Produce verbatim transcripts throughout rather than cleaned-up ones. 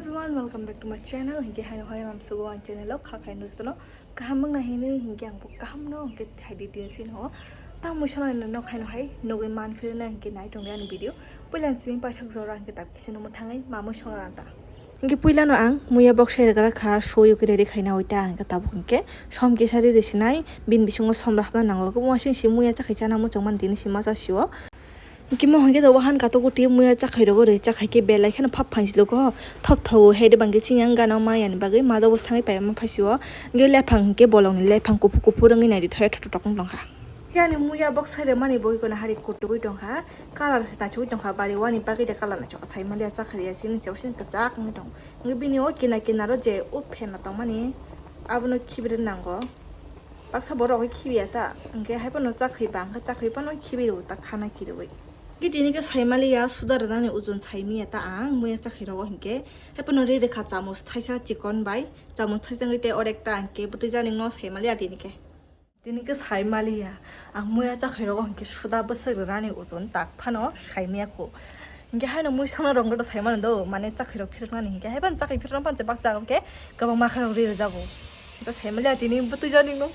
Everyone, welcome back to my channel. Hinkhe haino hai lam sugo ang channel o kha khai nujutano kaham wngna hinwi hinkhe ang bo kaham no hinkhe thaidi din sin ho. Tamo sana no nok haino hai nugwi man phirna hinkhe nai tongdi ani video. Puila ang simi paithak jora hinkhe tab kisi no mwthangwi mamwi songna ta. Hinkhe puila no ang muya bok sai rwgra kha, soyo khe ready khaina oi ta hinkhe tabuk hinkhe som kisa ready sinai bin bisingo som rahna nango. Wasing si muya chakhai chana muchung man tini si masa sio. Kimo hwnkhe to wahan katok o twi muya chakhai rogo rwi chakhai khe belai kheno phap phansi logo thop thogo hede bangkhe chini ang gana o maya ni bagwi mada bwswk thangwi paima phaisio. Hwnkhe lephang hwnkhe bolong ni lephang kuphur kuphur wngwi naidi thoya thotok wng tongkha. Yani muya bok sai rwmani boi kono hari kutugwi tongkha, colour se nachugwi tongkha, bari wani bagwi de colour nachuka sai maliya chakhai ya sini se osin kwchak wngwi tong. Hwnkhe bini o kina kina ro je o phenna tongmani abono khibiri nango. Baksa borok khe khibiya ta, hwnkhe hai phano chakhwi ba, hwnkhe chakhwi phano khibi rwo ta, khana kirwi. Hwnkhe tini khe saimaliya suda rwnani ojon saimiya ta ang, muya chakhwi rogo hwnkhe. Hai phano ri rwkha chamus thaisa chikon bai, chamus thaisa wngwi tei orekta hwnkhe bwtwi jani no saimaliya tini khe. Tini khe saimaliya ang muya chakhwi rogo hwnkhe suda bwswk rwnani ojon tak phano saimiya kho. Hwnkhe haino mui songna rok no saimano do, mane chakhwi rok phiroknani hwnkhe hai phano chakhwi phirokna phano baksa hwnkhe kwbangma khe rok ri rwjago. Hwnkhe saimaliya tini bwtwi jani no.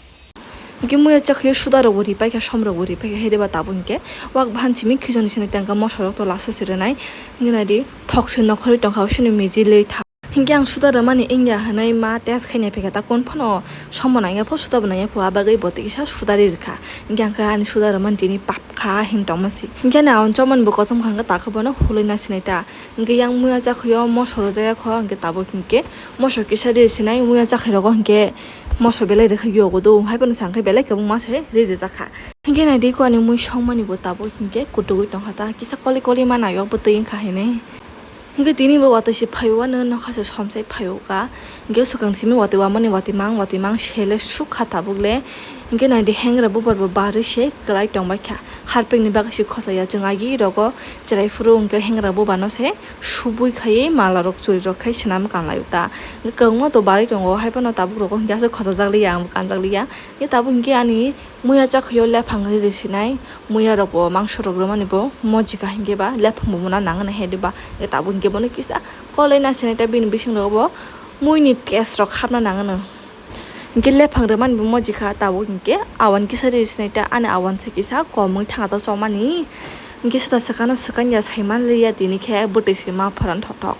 Hwnkhe muya chakhwi suda rok bo ri paikha, som rok bo ri paikha, hede ba tabuk hwnkhe wak bahan simi khichoni sini tangka moso rok to laso se rwnai. Hwnkhe naidi thok se nokhorwi tongkha, sini mijilwi tha. Hwnkhe ang suda rwmani wngya hwnwi ma test khaina phaikha ta, kun phano somo nangya pho, suda bo nangya pho, abagwi bo twi kisa suda ri rwkha. Hwnkhe ang khe ani suda rwmani tini pap kha hin tongma si. Hwnkhe ani awan chomani bo kosom kha, hwnkhe takhe bono hulwi na sinai ta. Hwnkhe yang muya chakhwi o moso rwjak ya kho, hwnkhe tabuk hwnkhe moso kisa ri sinai, muya chakhwi rogo hwnkhe moso belai rwkha yogo do, hai phano sa hwnkhe belai kwbangma se ri rwjak kha. Hwnkhe naidi ko ani mui songmani bo tabuk hwnkhe kutugwi tongkha ta, kisa koli koli ma naio bwtwi wngkha hinwi. Hwnkhe tini bo watwi se phaio, ano nokha se somsai phaio ka. Hwnkhe swkang simi watwi wamani watwi mang watwi mang sele sukha tabuk le. Hwnkhe naidi hengra bubar bo barwi se kwlai tongbaikha. Harpik ni bagwi se khochaya, chwng agi rogo chwrai phuru hwnkhe hengra bubar no se subui khaiwi mala rok churi rok khai swnam kanlaio ta. Hwnkhe kwbangma to barwi tongo, hai phano tabuk rogo hwnkhe aswk khochajak liya, ang bo kanjak liya. Hwnkhe tabuk hwnkhe ani muya chakhwi o lephang ri ri sinai. Muya rok bo mangso rok rwmani bo mojika hinkhe ba lephang bo muna nang nai hede ba, tabuk hinkhe bono kisa kolai na sinai ta, bini bising rok bo mui ni taste rok hapna nang nw. Hinkhe lephang rwmani bo mojika, tabuk hinkhe awan kisa ri sinai ta, ani awan se kisa kom wng thanga ta chomani. Hinkhe sata swkang no swkang ya sai man liya, tini khe bwtwi se ma pharan thok thok.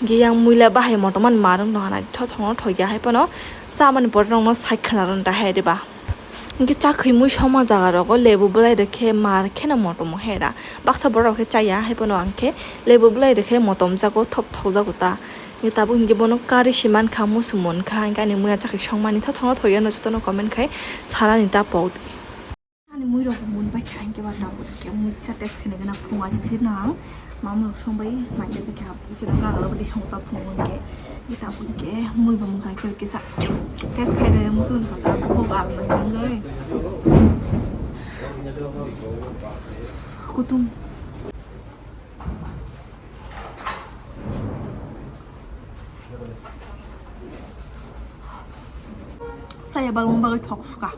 Hinkhe yang muila bahai motom man ma rwng tong hana thok thok no thok ya, hai phano chamani pore rok no sai khwna rwng ta hai de ba. Hwnkhe chakhwi mui songma jaga rogo lebu bwlai rwkhe mar kheno motomo hera. Baksa borok khe chaya, hai phano ang khe lebu bwlai rwkhe motom jago, thop thok jago ta. Hwnkhe tabuk hwnkhe bono kari se mankha, musu munkha, hwnkhe ani muya chakhwi songmani thok thok no thok ya, no jotono comment khai sanani ta pok di. Ani mui rok mun bai kha, hwnkhe ba tabuk hwnkhe mui kisa test khaina gana phunga se sir nang. Mamung songbai manya bikha, isino kagalo bwtwi songo ta phungo hwnkhe. Ita hwnkhe mui bo mungkha khe kisa test khaina muchung kha ta phungo ang bai nangoi. Kutung. Saya balung bagwi thok suka.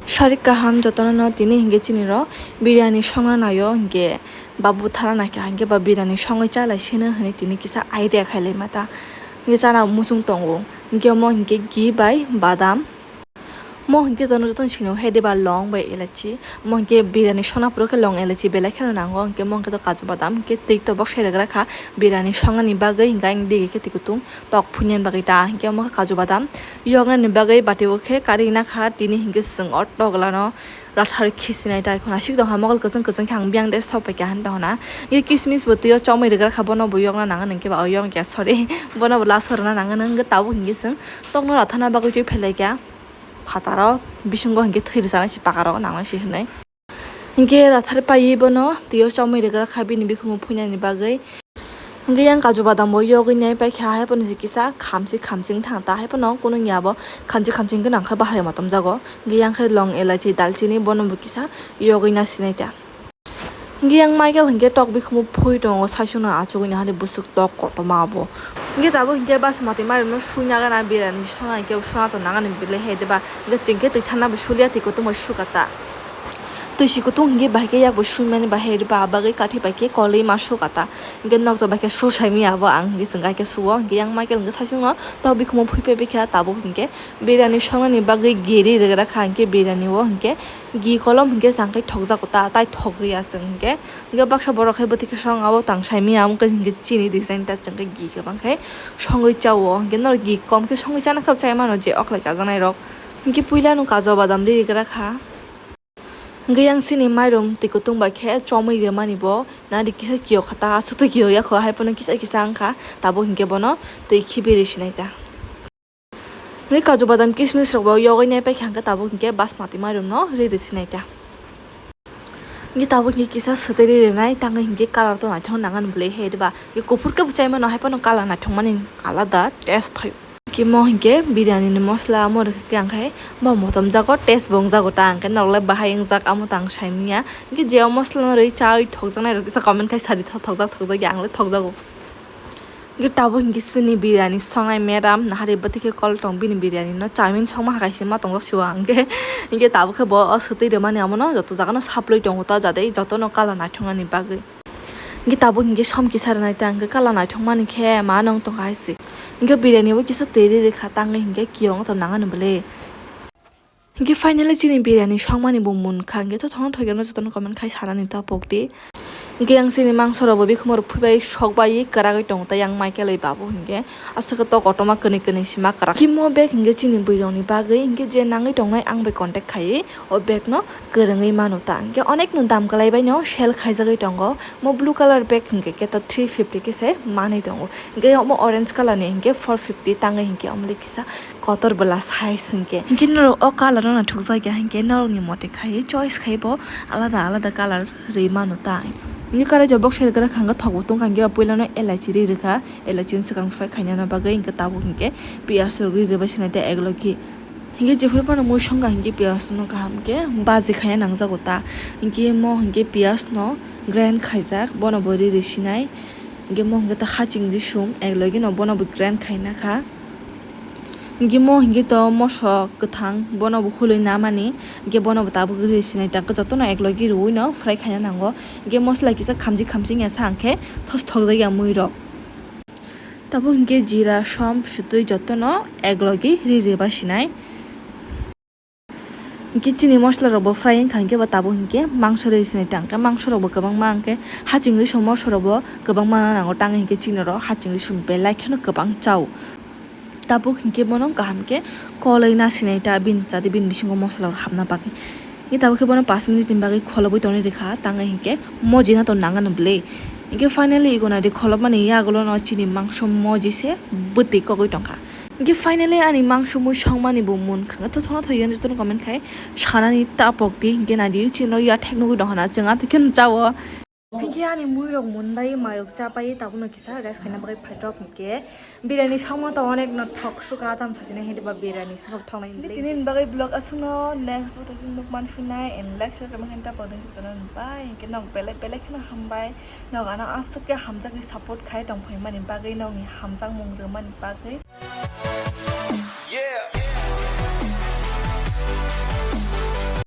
Sarik kaham jotono no tini hinkhe chini rok biryani songna naio hinkhe babu thara naikha hinkhe ba biryani songwi chalai sino hinwi tini kisa idea khailai mata hinkhe chana muchung tongo hinkhe omo hinkhe ghee bai badam mo hinkhe jotono jotono sino hede ba long bai elachi mo hinkhe biryani songna phuru khe long elachi belai kheno nango hinkhe mo hinkhe to kaju badam hinkhe twi to bok sai rwgra kha biryani songnani bagwi hinkhe ang digi khe twi kutung. Tok phunyan bagwi ta hinkhe omo khe kaju badam yoknani bagwi bati o khe kari nakha tini hinkhe chwng o toglano rathar khisinai ta khuna sik tongkha mokol kwchwng kwchwng khe ang biyang de sok paikha hinwi tongkha na hinkhe kismis bo twi o chomwi rwgra kha bono bo yokna nangani hinkhe ba o yok ya sorry bono bo last o rwna nangani hinkhe tabuk hinkhe chwng tokno rathana bagwi twi phelaikha phataro bisingo hinkhe thwi rwchana se pakaro nangnai se hinwi. Hinkhe rathar paiwi bono twi o chomwi rwgra kha bini bikhumu phuinani bagwi. Hinkhe yang kaju badam bo yogwi nai paikha, hai phano se kisa khamsi khamsi wng thang ta, hai phano kunu ya bo khamsi khamsi wngkhe nang khe bahai motom jago. Hinkhe yang khe long elaichi dalchini bono bo kisa yogwi na sinai ta. Hinkhe yang Michael hinkhe tok bikhumu phui tongo, saichung no achugwi nahani bwswk tok kotorma bo. Hinkhe tabuk hinkhe bus matwi mari no sui nagana biryani songna hinkhe songna to nangani bile he deba. Hinkhe chwng khe twi thanna bo sulia twi kutung bai suka ta. Twi si kutung hinkhe bahai khe yakbo swimani bahai rwba, abagwi kathi bai khe kolwi ma sukata. Hinkhe nokto bai khe susaimaya abo ang hinkhe chwng khe suo. Hinkhe yang Michael hinkhe saichungno tok bikhumo phaipai bikha tabuk hinkhe biryani songnani bagwi giri rwgra kha hinkhe biryani o hinkhe gi kolom hinkhe chang khe thokjago ta, tai thok riya chwng hinkhe. Hinkhe baksa borok khe bwtwi khe song abo tang saimaya wngkha hinkhe chini design ta chwng khe gi kwbang khe songwi chao. Hinkhe norok gi kom khe songwi chana khe chai mano je oklai chajaknai rok. Hinkhe puila no kaju badam ri rwgra kha. Hinkhe yang chini mairum twi kutung bai khe chomwi rwmani bo nari kisa kiyok kha ta, aswk twi kiyok ya kho, hai phano kisa kisa wng kha, tabuk hinkhe bono twi khibi rwi sinai ta. Hinkhe kaju badam kismis rok bo yogwi nai pai kha, hinkhe tabuk hinkhe basmati mairum no ri rwi sinai ta. Hinkhe tabuk hinkhe kisa swtwi ri rwnai, tangwi hinkhe colour to naithok nangan bwlwi hai diba. Hinkhe kuphur khe bwchai mano, hai phano colour naithok mani alada taste phaio. Khe mo hinkhe biryani ni mosla amo rwkhe ang khai bo motom jago, taste bo wng jago ta, ang khe norok le bahai wngjak amo tang saimanya. Hinkhe je o mosla no rwi chawi thokjaknai rok kisa comment khai sadi, thokjak thokjak ya, ang le thokjago. Hinkhe tabuk hinkhe chini biryani songnai madam nahari bwtwi khe call tong, bini biryani no chowmin songma hai kaisa ma tongjak sio ang khe. Hinkhe tabuk khe bo o swtwi rwmani amo no joto jaga no saplwi tongo ta, jate joto no colour naithok nani bagwi. Hinkhe tabuk hinkhe som kisa rwnai ta, hinkhe colour naithok mani khe ma nung tongkha hai se. Hinkhe biryani bo kisa twi ri rwkha, tangwi hinkhe kiyok wng tong nang ani bwle. Hinkhe finally chini biryani songmani bo munkha, hinkhe thothongno thoyano jotono comment khai sanani ta pokdi. Hinkhe yang chini mangso rok bo bikhumo rok phuibai sokbai kwragwi tongo ta, yang Michael bai babu hinkhe aswk khe to kotorma kwnwi kwnwi sima kwrak. Kimo bag hinkhe chini bwrwi rokni bagwi hinkhe je nangwi tongnai ang bai contact khaiwi o bag no kwrwngwi mano ta, hinkhe onek no dam kwlai bai no sell khaijagwi tongo. Mo blue colour bag hinkhe khe to three fifty khe se manwi tongo. Hinkhe omo orange colour ni hinkhe four fifty tangwi hinkhe omo le kisa kotor bwla size hinkhe. Hinkhe norok o colour no naithok jak ya hinkhe norok ni mote khai choice khai bo alada alada colour rwi mano ta. Hinkhe karai jabok seri kwrwkha hinkhe thok bo tongkha hinkhe puila no elaichi ri rwkha, elaichi ni swkang fry khaina bagwi hinkhe tabuk hinkhe piyaj rok ri rwbai sinai ta eglogi. Hinkhe jephuru phano mui songkha hinkhe piyaj no kaham khe baji khaina nangjago ta. Hinkhe mo hinkhe piyaj no grind khaijak, bono bo ri rwi sinai. Hinkhe mo hinkhe to haching risum eglogi no bono bo grind khaina kha. Hinkhe mo hinkhe to moso kwthang bono bo hulwi namani, hinkhe bono bo tabuk ri rwi sinai ta, jotono eglogi rwi no fry khaina nango. Hinkhe mosla kisa khamjik khamjik ya sa hinkhe thos thokjak ya mui rok. Tabuk hinkhe jira, som, sutwi jotono eglogi ri rwi bai sinai. Hinkhe chini mosla rok bo fry wngkha hinkhe bo tabuk hinkhe mangso ri sinai ta, hinkhe mangso rok bo kwbangma hinkhe haching risum mosla rok bo kwbangma nango, tangwi hinkhe chini rok haching risum belai kheno kwbang chao. Tabuk hinkhe bono kaham khe koloi nasinai ta bini chati bini bisingo mosla rok hapna bagwi. Hinkhe tabuk khe bono pash minute ni bagwi kholobwi tonwi rwkha, tangwi hinkhe moji na to nangani bwle. Hinkhe finally ego naidi kholopmani yagulo no chini mangso moji se bwtwi kogwi tongkha. Hinkhe finally ani mangso mui songmani bo munkha, thothongno thoyani jotono comment khai sanani ta pokdi, hinkhe naidi chini yathek nugwi tongkha na chwng atwi kheno chao. Hinkhe ani mui rok munbai, mai rok chapai, tabukno kisa rest khaina bagwi phairok hinkhe. Biryani songma to onek no thok sukha, tam sachina hindi ba biryani sabo thoknai. Hinkhe tini ni bagwi vlog aswkno, next vlog tini nuk manphinai, and like share khaima khe ta pokdi jotono bye. Hinkhe nok belai belai kheno hambai, nok ano aswk khe hamjakgwi support khai tongphaimani bagwi, nokni hamjakmung rwmani bagwi.